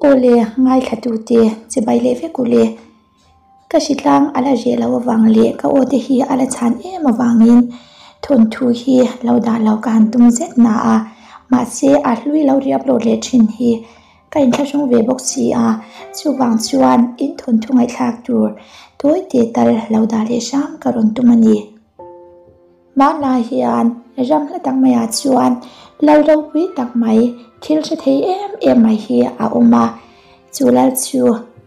Aw le, ngaithlatute chibai leh vek u le. Ka hritlang a la reh loh avang leh ka aw te hi a la chhan em avangin thawnthu hi lo dah lo ka han tum zet na a, mahse a hlui lo ri upload leh thin hi ka inthlahrung ve bawk si a, chuvang chuan in thawnthu ngaihthlak tur tawi te tal lo dah leh hram ka rawn tum a ni. Hmanlai hian ram hla tak maiah chuan lal ropui tak mai thil hre thei em em mai hi a awm a, chu lal chu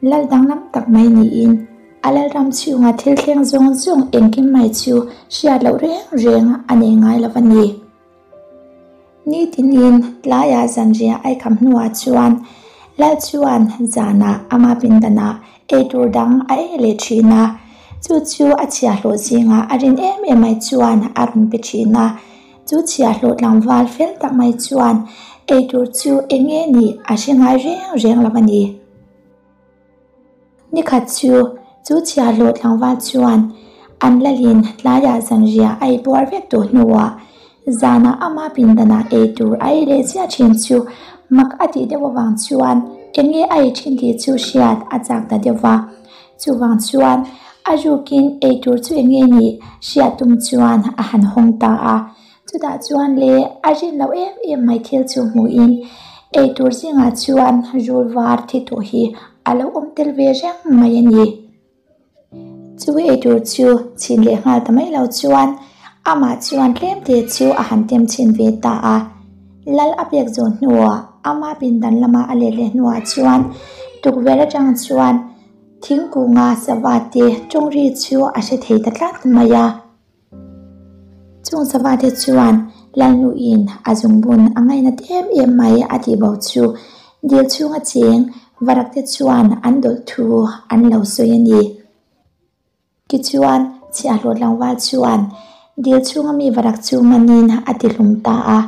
lal danglam tak mai niin a lal ram chhunga thil thleng zawng zawng engkim mai chu hriat loh reng reng a nei ngai lo a ni. Nitinin tlaiah zanriah a ikham hnuah chuan Lal chuan zanah ama pindanah eitur dang a ei leh thin a, chu chu a chhiahhlawh zingah a rin em em mai chuan a rawn pe thin a. Chu chhiahhlawh tlangval fel tak mai chuan eitur chu eng nge nih a hre ngai reng reng lo a ni. Nikhat chu, chu chhiahhlawh tlangval chuan an lalin tlaiah zanriah a ei buar vek tawh hnuah zanah ama pindanah ei tur a ei leh chiah thin chu mak a tih deuh avang chuan eng nge a ei thin tih chu hriat a chak ta deuh va. Chuvang chuan a rukin ei tur chu eng nge nih hriat tum chuan a han hawng ta a. Chutah chuan le a rin loh em em mai thil chu hmuhin eitur zingah chuan rul var thi tawh hi a lo awm tel ve reng mai a ni. Chu eitur chu chhin leh nghal ta mai lo chuan amah chuan tlem te chu a han tem chhin ve ta a. Lal a pek zawh hnuah ama pindan lama a let leh hnuah chuan tukverh atang chuan thingkunga sava te tawngri chu a hre thei ta tlat mai a. Chung savate chuan Lalnuin a zungbun a ngainat em em mai a tih bo chu dil chhunga cheng varakte chuan an dawlh thu an lo sawi a ni. Tichuan, chhiahhlawh tlangval chuan dil chhunga mi varak chu manin a ti hlum ta a,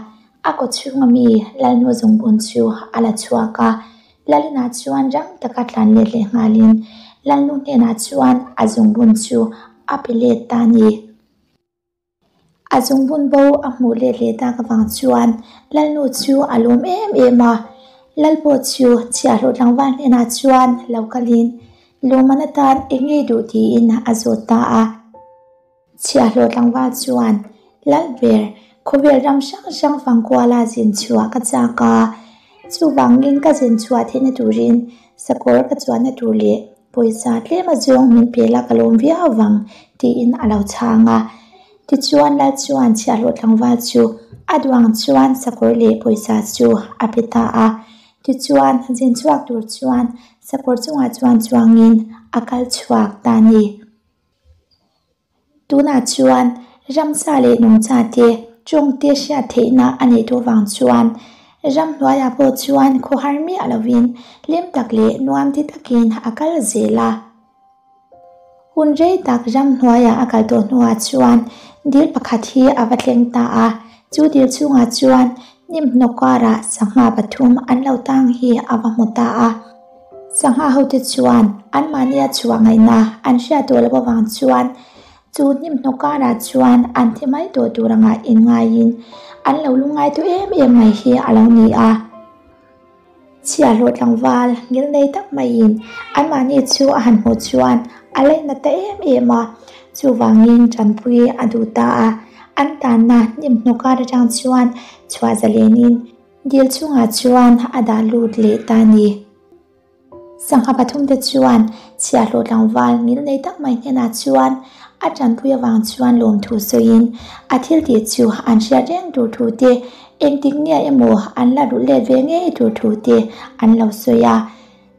a kaw chhunga mi Lalnu zungbun chu a la chhuak a, Lalinah chuan rang taka tlan let leh nghalin Lalnu hnenah chuan a zungbun chu a pe let ta a ni. A zungbun bo a hmuh let leh tak avang chuan Lalnu chu a lawm em em a, Lal pawh chu chhiahhlawh tlangval hnenah chuan lo kalin lawmman atan eng ngei duh tiin a zawt ta a. Chhiahhlawh tlangval chuan, Lalber, khawvel ram hrang hrang fangkuala zin chhuah ka chak a, chuvangin ka zin chhuah theihna turin sakawr ka chuanna tur leh pawisa tlem azawng min pe la ka lawm viau vang, tiin a lo chhang a. Tichuan Lal chuan chhiahhlawh tlangval chu a duang chuan sakawr leh pawisa chu a pe ta a. Tichuan zin chhuak tur chuan sakawr chungah chuan chuangin a kal chhuak ta a ni. Tunah chuan ramsa leh nungcha te tawngte hriat theihna a neih tawh vang chuan ramhnuaiah pawh chuan khawhar miah lovin hlim tak leh nuam ti takin a kal zel a. Hun rei tak ramhnuaiah a kal tawh hnuah chuan dil pakhat hi a va thleng ta a, chu dil chhungah chuan hnim hnawk karah sangha pathum an lo tang hi a va hmu ta a. Sangha hote chuan anmahnia chhuah ngaihna an hriat tawh loh avang chuan chu hnim hnawk karah chuan an thi mai tawh tur anga inngaiin an lo lungngai tawh em em mai hi a lo ni a. Chhiahhlawh tlangval ngil nei tak maiin anmahni chu a han hmuh chuan a lainat ta em em a, chuvangin tanpui a duh ta a, an tanna hnim hnawk kar atang chuan chhuah zalenin Dil chungah chuan a dah lut leh ta a ni. Sangha pathumte chuan chhiahhlawh tlangval ngil nei tak mai hnenah chuan a tanpui avang chuan lawmthu sawiin a thil tih chu an hriat reng tur thu te, engtik nge emaw an la rulh let ve ngei tur thu te an lo sawi a.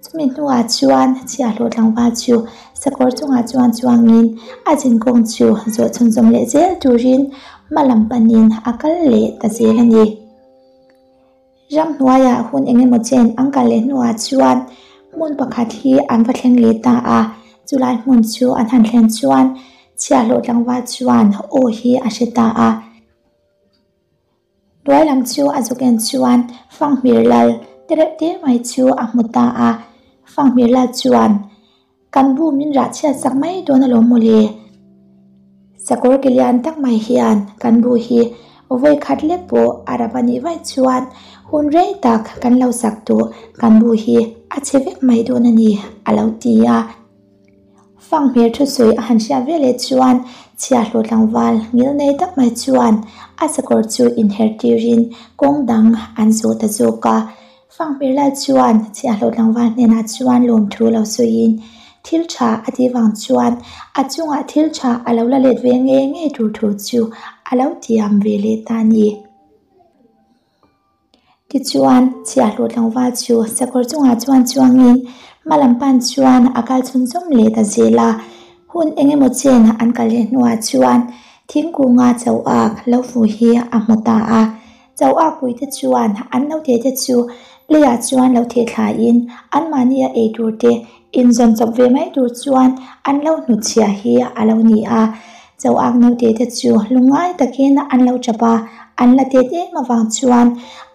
Chumi hnuah chuan chhiahhlawh tlangval chu sakawr chungah chuan chuangin a zinkawng chu zawh chhunzawm leh zel turin hma lam panin a kal leh ta zel a ni. Ramhnuaiah hun eng emaw chen an kal leh hnuah chuan hmun pakhat hi an va thleng leh ta a, chulai hmun chu an han thlen chuan chhiahhlawh tlangval chuan aw hi a hre ta a. Hnuai lam chu a zuk en chuan Fanghmir lal te reuh te mai chu a hmu ta a, Fanghmir lal chuan Kan bu min rah chhiat sak mai dawn alawm mawle. Sakawr ke lian tak mai hian kan bu hi vawi khat lek pawh a rap a nih vaih chuan Hun rei tak kan lo sak tawh kan bu hi a chhe vek mai dawn a ni, a lo ti a. Fanghmir thusawi a han hriat veleh chuan chhiahhlawh tlangval ngil nei tak mai chuan a sakawr chu inher tirin kawng dang an zawh ta zawk a. Fanghmir lai chuan chhiahhlawh tlangval hnenah chuan lawmthu lo sawiin thil tha a tih vang chuan a chungah thil tha a lo la let ve ngei ngei tur thu chu a lo tiam ve leh ta a ni. Tichuan, chhiahhlawh tlangval chu sakawr chungah chuan chuangin hma lam pan chuan a kal chhunzawm leh ta zel a. Hun eng emaw chen an kal leh hnuah chuan thingkunga chauh ak lo fu hi a hmu ta a. Chauh ak puite chuan an naute te chu leiah chuan lo theh thlaiin anmahnia ei tur te inzawn chawp ve mai tur chuan an lo hnutchhiah hi a lo ni a. Chauak naute te chu lungngai takin an lo tap a, an la tet em avang chuan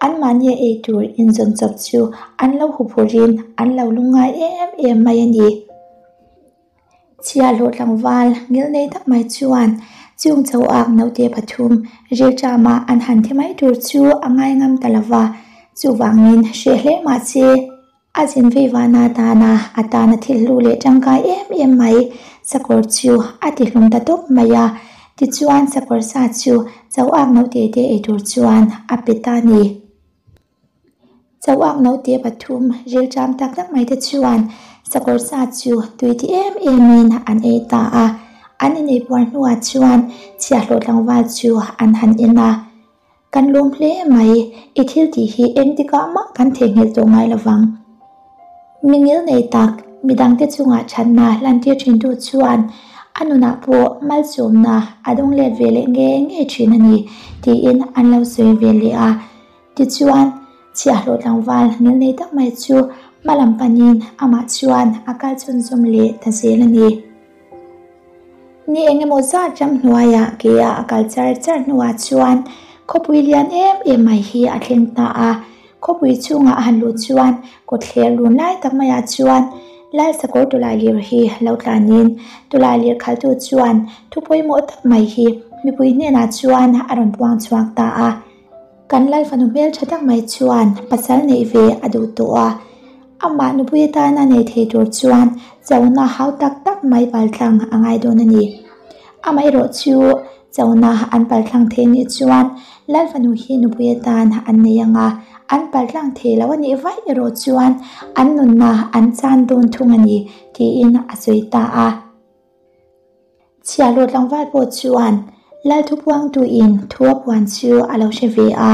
anmahnia ei tur inzawn chawp chu an lo huphurhin an lo lungngai em em mai a ni. Chhiahhlawh tlangval ngilnei tak mai chuan chung chauak naute pathum rilṭama an han thi mai tur chu a ngai ngam ta lova, chuvangin hreh hle mahse, A zin vei vana atana a tana thil hlu leh tangkai em em mai sakawr chu a ti hlum ta tawp mai a, tichuan sakawr sa chu chauak naute te ei tur chuan a pe ta a ni. Chauak naute pathum rilṭam tak tak mai te chuan sakawr sa chu tui ti em emin an ei ta a, an inei puar hnuah chuan chhiahhlawh tlangval chu an han en a. Kan lawm hle mai, i thil tih hi engtikah mah kan theihnghilh tawh ngai lo vang. Mi ngil nei tak, midangte chungah thatna hlantir thintu chuan a nunah pawh malsawmna a dawng let ve leh ngei ngei thin a ni, tiin an lo sawi ve leh a. Tichuan, chhiahhlawh tlangval ngil nei tak mai chu hma lam panin amah chuan a kal chhunzawm leh ta zel a ni. Ni eng emaw zat ramhnuaiah ke a a kal char char hnuah chuan khawpui lian em em mai hi a thleng ta a. Khawpui chhungah a han luh chuan kawtthler lun lai tak maiah chuan Lal Sakawr Tawlailir hi lo tlanin Tawlailir khaltu chuan thu pawimawh tak mai hi mipui hnenah chuan a rawn puang chhuak ta a. Kan Lal fanu hmeltha tak mai chuan pasal neih ve a duh tawh a. Amah nupui atana nei thei tur chuan chona hau tak tak mai paltlang a ngai dawn a ni. Amaherawh chu chona an paltlang thei nih chuan Lal fanu hi nupui atan an nei ang a, an paltlang thei lo a nih vaih erawh chuan an nunna an chan dawn thung a ni tiin a sawi ta a. Chhiahhlawh tlangval pawh chuan Lal thupuangtuin thu a puan chu a lo hre ve a,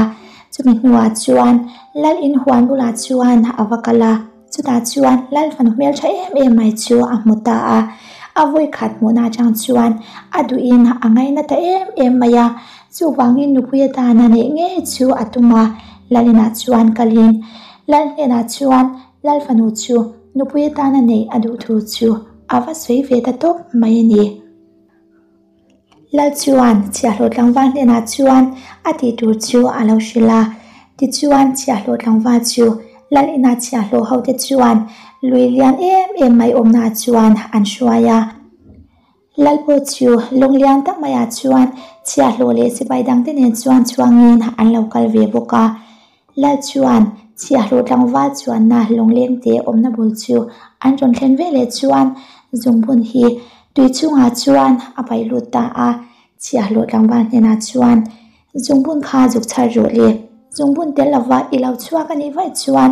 chumi hnuah chuan Lal inhuan bulah chuan a va kal a, chutah chuan Lal fanu hmeltha em em mai chu a hmu ta a, a vawi khat hmuhna atang chuan a duhin a ngaina ta em em mai a, chuvangin nupui atana neih ngei chu a tum a, Lal inah chuan kalin Lal hnenah chuan Lal fanu chu nupui atana neih a duh thu chu a va sawi ve ta tawp mai a ni. Lal chuan chhiahhlawh tlangval hnenah chuan a tih tur chu a lo hrilh a. Tichuan chhiahhlawh tlangval chu Lal inah chhiahhlawh hote chuan lui lian em em mai awmnaah chuan an hruai a. Lal pawh chu lawng lian tak maiah chuan chhiahhlawh leh sipai dangte nen chuan chhuangin an lo kal ve bawk a. Lal chuan chhiahhlawh tlangval chuanna lawnglengte awmna bul chu an rawn thlen ve leh chuan zungbun hi tui chungah chuan a paih lut ta a. Chhiahhlawh tlangval hnenah chuan zungbun kha zuk chhar rawh le, zungbun tel lova i lo chhuak a nih vaih chuan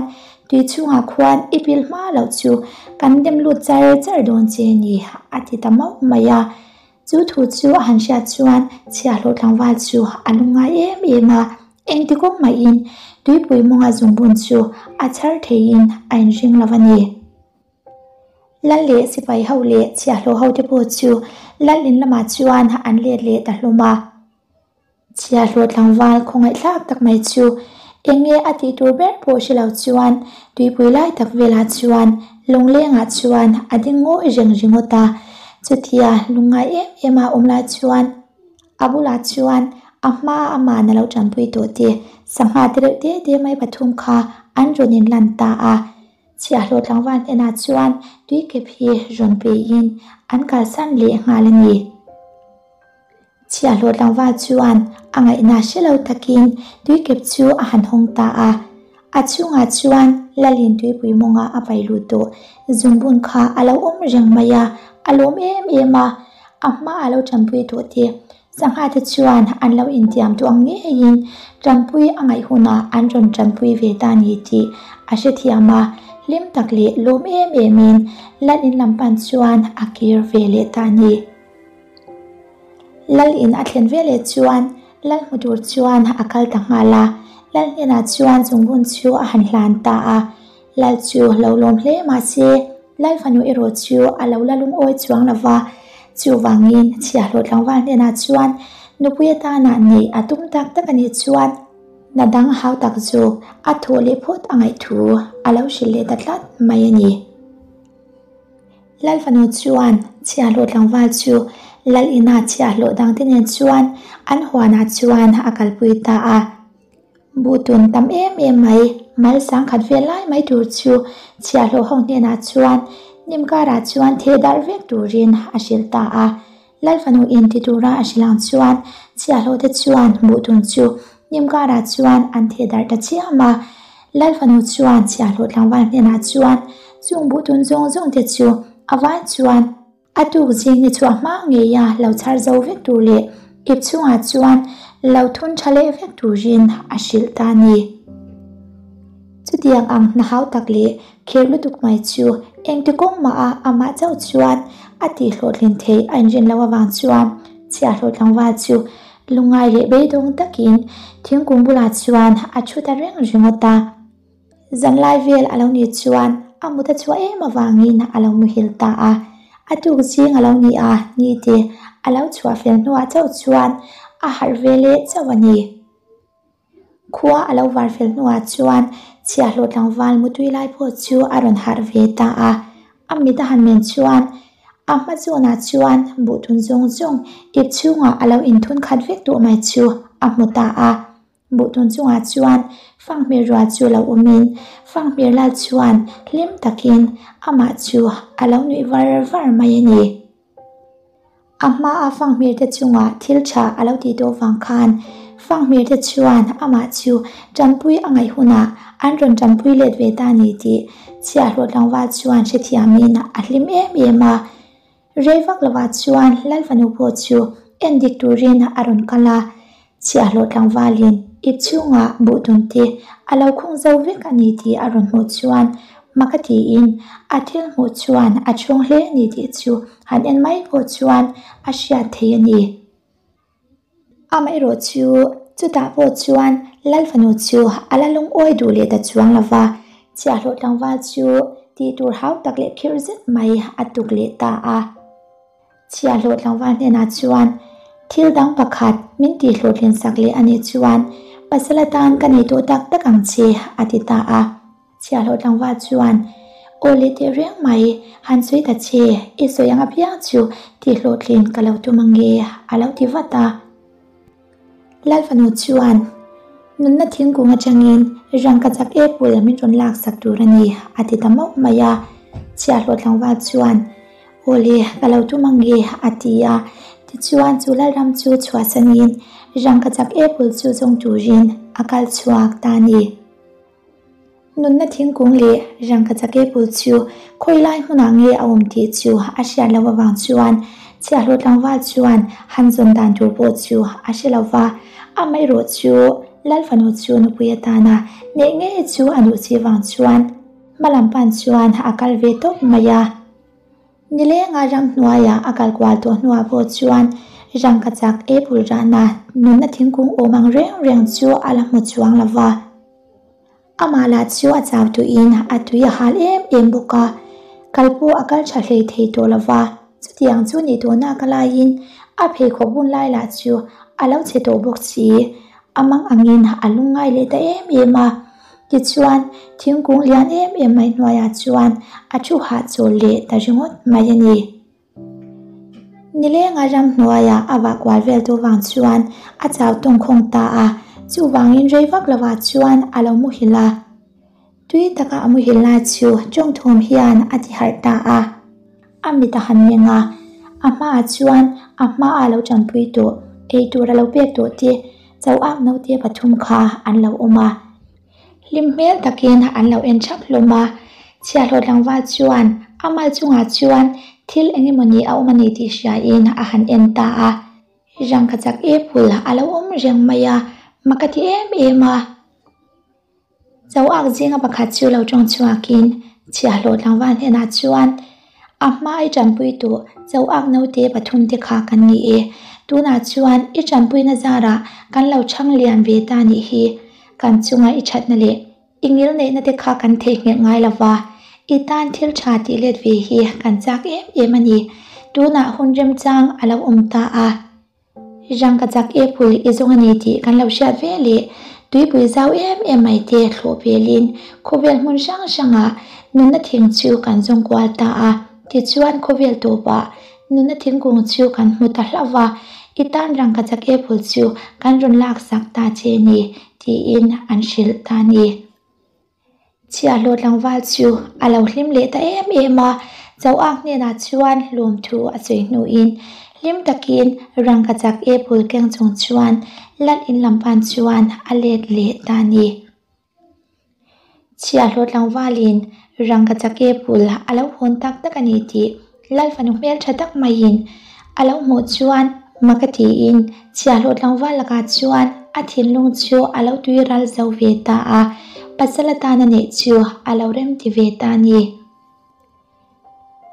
tui chungah khuan i pil hma loh chu kan dem lut char char dawn che ni a ti ta mauh mai a. Chu thu chu a han hriat chuan chhiahhlawh tlangval chu a lungngai em em a, engti kawng mahin tuipui mawnga zungbun chu a chhar theiin a inring lo a ni. Lal leh sipai ho leh chhiahhlawh hote pawh chu lal in lamah chuan an let leh ta hlawm a. Chhiahhlawh tlangval khawngaihthlak tak mai chu eng nge a tih tur ber pawh hre lo chuan tuipui lai tak velah chuan lawnglengah chuan a ding ngawi reng ringawt a. Chutia lungngai em em a awm lai chuan a bulah chuan a hma ama'n a lo tanpui tawh te sangha te reuh te te mai pathum kha an rawn inlan ta a. Chhiahhlawh tlangval hnenah chuan tuikep hi rawn peiin an kalsan leh nghal a ni. Chhiahhlawh tlangval chuan a ngaihna hre lo takin tuikep chu a han hawng ta a. A chhungah chuan Lalin tuipui mawnga a pai lut tawh zungbun kha a lo awm reng mai a, a lawm em em a, a hma a lo tanpui tawh te Sangha te chuan an lo intiam tawh ang ngeiin tanpui a ngaih hunah an rawn tanpui ve ta ni tih a hrethiam a, hlim tak leh lawm em emin Lal in lam pan chuan a kir ve leh ta ni. Lal in a thlen ve leh chuan Lal hmu tur chuan a kal ta nghal a, Lal hnenah chuan chungbun chu a han hlan ta a, Lal chu lo lawm hle mahse Lal fanu erawh chu a lo la lungawi chuang lo va, chuvangin chhiahhlawh tlangval hnenah chuan nupui atana neih a tum tak tak a nih chuan hna dang hau tak zawk a thawh leh phawt a ngaih thu a lo hrilh leh ta tlat mai a ni. Lal fanu chuan chhiahhlawh tlangval chu Lal ina chhiahhlawh dangte nen chuan an huanah chuan a kalpui ta a. Buhtun tam em em mai, mal sangkhat vel lai mai tur chu chhiahhlawh ho hnenah chuan hnim karah chuan theh darh vek turin a hrilh ta a. Lal fanu in ti tura a hrilh ang chuan chhiahhlawh te chuan buhtun chu hnim karah chuan an theh darh ta chiam a. Lal fanu chuan chhiahhlawh tlangval hnenah chuan chung buhtun zawng zawng te chu a vai chuan A tuk zing ni chhuah hma ngeia lo chhar zo vek tur leh ip chhungah chuan lo thun tha leh vek turin a hrilh ta a ni. Chutiang ang hna hau tak leh kher lutuk mai chu engti kawng mah a amah chauh chuan a tih hlawhtlin theih a inrin loh avang chuan chhiahhlawh tlangval chu lungngai leh beidawng takin thingkung bulah chuan a thu ta reng ringawt a. Zanlai vel a lo nih chuan a mut a chhuah em avangin a lo muhil ta a. A tuk zing a lo ni a, nite a lo chhuah fel hnuah chauh chuan a harh ve leh chauh a ni. Khua a lo var fel hnuah chuan chhiahhlawh tlangval mutui lai pawh chu a rawn harh ve ta a. A mit a han men chuan a hma zawnah chuan buhtun zawng zawng ip chhungah a lo inthun khat vek tawh mai chu a hmu ta a. Buhtun chungah chuan fanghmir rual chu lo awmin fanghmir lal chuan hlim takin amah chu a lo nuih var var mai a ni. A hmaa fanghmir te chungah thil tha a lo tih tawh vang khan fanghmir te chuan amah chu tanpui a ngaih hunah an rawn tanpui let ve ta ni tih chhiahhlawh tlangval chuan hrethiamin a hlim em em a. Rei vak lovah chuan Lal fanu pawh chu en dik turin a rawn kal a, chhiahhlawh tlangvalin ip chhungah buhtun te a lo khung zo vek a ni tih a rawn hmuh chuan mak a tiin a thil hmuh chuan a chhung hle a ni tih chu han en mai pawh chuan a hriat thei a ni. Amaherawh chu chutah pawh chuan Lal fanu chu a la lungawi duh leh ta chuang lo va, chhiahhlawh tlangval chu tih tur hau tak leh khirh zet mai a tuk leh ta a. Chhiahhlawh tlangval hnenah chuan thil dang pakhat min tihhlawhtlin sak leh a nih chuan pasal atan ka nei tawh tak tak ang che a ti ta a. Chhiahhlawh tlangval chuan, Aw leh teh reng mai, han sawi ta che, i sawi ang apiang chu tih hlawhtlin ka lo tum ange, a lo ti vat a. Lal fanu chuan, Nunna thingkung atangin rangkachak apple min rawn laksak tur a ni, a ti ta mauh mai a. Chhiahhlawh tlangval chuan, Aw le, ka lo tum ange, a ti a. Tichuan chu Lalram chu chhuahsanin rangkachak apple chu zawng turin a kal chhuak ta a ni. Nunna thingkung leh rangkachak apple chu khawi lai hmunah nge a awm tih chu a hriat loh avang chuan chhiahhlawh tlangval chuan han zawn dan tur pawh chu a hre lo va, amaherawh chu Lal fanu chu nupui atana neih ngei chu a duh chi vang chuan hmalam pan chuan a kal ve tawp mai a. Nilenga ramhnuaia a kal kual tawh hnuah pawh chuan rangkachak apple rahna nunna thingkung awm ang reng reng chu a la hmu chuang lo va. Amah lah chu a chau tuiin a tui a hal em em bawk a, kal pawh a kal tha hlei thei tawh lo va. Chutiang chu nih tawhna ka laiin a pheikhawk bun lai lah chu a lo chhe tawh bawk si. A mang angin a lungngai leh ta em em a. Tichuan, thingkung lian em em mai hnuaiah chuan a thu hahchawl leh ta ringawt mai a ni. Nilenga ramhnuaiah a vah kual vel tu vang chuan a chau tawngkhawng ta a, chuvangin rei vak lovah chuan a lo muhil a. Tui taka a muhil lai chu tawngthawm hian a ti harh ta a. A mit a han meng a, a hmaah chuan a hmaah lo tanpui tawh, eitur a lo pek tawh te, chauh ak naute pathum kha an lo awm a. Hlim hmel takin an lo en thap hlawm a, chhiahhlawh tlangval chuan a mal chungah chuan thil eng emawni a awm a ni tih hriain a han en ta a. Rangkachak apple a lo awm reng mai a, mak a ti em em a. Chauak zinga pakhat chu lo tawng chhuakin chhiahhlawh tlangval hnenah chuan a hma i tanpui tawh chauak naute pathumte kha kan ni e. Tunah chuan i tanpuina zarah kan lo chhang lian ve ta nih hi. Kan chunga i thatna leh i ngilneihna te kha kan theihnghilh ngai lo va, i tan thil tha tih let ve hi kan chak em em a ni. Tunah hun remchang a lo awm ta a. Rangkachak apple i zawng a ni tih kan lo hriat ve leh tuipui zau em em mai te thlawh velin khawvel hmun hrang hrangah nunna thing chu kan zawng kual ta a. Tichuan khawvel tawpah nunna thingkung chu kan hmu ta hlauh va, i tan rangkachak apple chu kan rawn laksak ta che ni tiin an hrilh ta a ni. Chhiahhlawh tlangval chu a lo hlim leh ta em em a, Chauak hnenah chuan lawmthu a sawi hnuin hlim takin rangkachak apple keng chung chuan lal in lam pan chuan a let leh ta a ni. Chhiahhlawh tlangvalin rangkachak apple a lo hawn tak tak a ni tih Lal fanu hmeltha tak maiin a lo hmuh chuan mak a tiin chhiahhlawh tlangval lakah chuan a thinlung chu a lo tui ral zo ve ta a, pasal atana neih chu a lo remti ve ta a ni.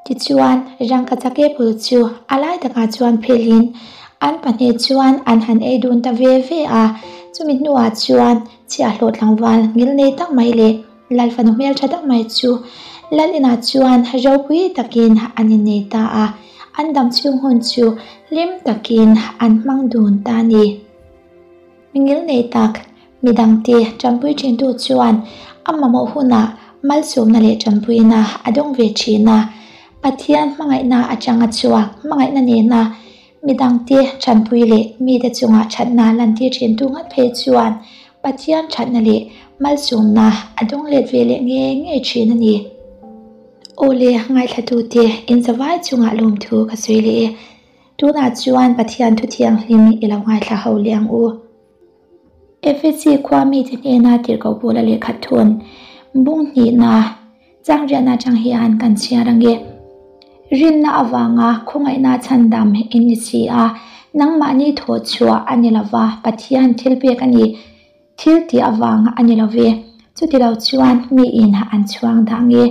Tichuan, rangkachak apple chu a lai takah chuan phelin an pahnih chuan an han ei dun ta ve ve a, chumi hnuah chuan chhiahhlawh tlangval ngilnei tak mai leh Lal fanu hmeltha tak mai chu Lal inah chuan ropui takin an innei ta a, an dam chhung hun chu hlim takin an hmang dun ta a ni. Mi ngilnei tak, midangte tanpui thintu chuan a mamawh hunah malsawmna leh tanpuina a dawng ve thin a, Pathian hmangaihna atanga chhuak hmangaihna nena Midangte ṭhanpui leh mite chunga ṭhatna lantir ṭhintu ngat phei chuan Pathian ṭhatna leh malsawmna a dawng let ve leh ngei ngei ṭhin a ni. Aw le, ngaithlatute inzavai chungah lawmthu ka sawi leh e. Tunah chuan Pathian thu thianghlim i lo ngaithla ho leh ang u. Efesi khua mite hnena tirhkoh Paula lehkha thun bung hnihna Changriahna atang hian kan chhiar ange. Rinna avanga khawngaihna chhandam in ni si a, nangmahni thawh chhuah a ni lova, Pathian thil pek a ni. Thil tih avang a ni love. Chuti lo chuan miin an chhuang dah nge.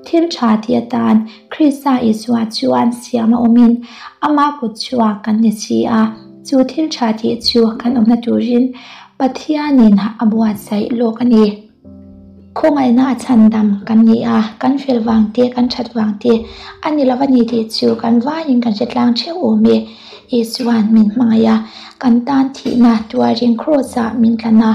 Thil tha tih atan Krista Isua chuan siam a awmin ama kut chhuak kan ni si a, chu thil tha tih chu kan awmna turin Pathianin a buatsaih lawk a ni. Khawngaihna a chhandam kan ni a, kan fel vang te, kan that vang te a ni lo a ni tih chu kan vaiin kan hre tlang theuh awm e. Isua'n min hmangaih a, kan tan thihna tuarin Kraws-ah min tlan a,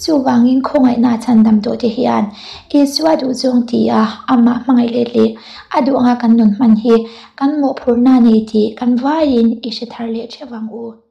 chuvangin khawngaihna a chhandam tawh te hian Isua duhzawng ti a, amah hmangaih let leh a duh anga kan nun hman hi kan mawhphurhna a ni tih kan vaiin i hre thar leh theuh ang u.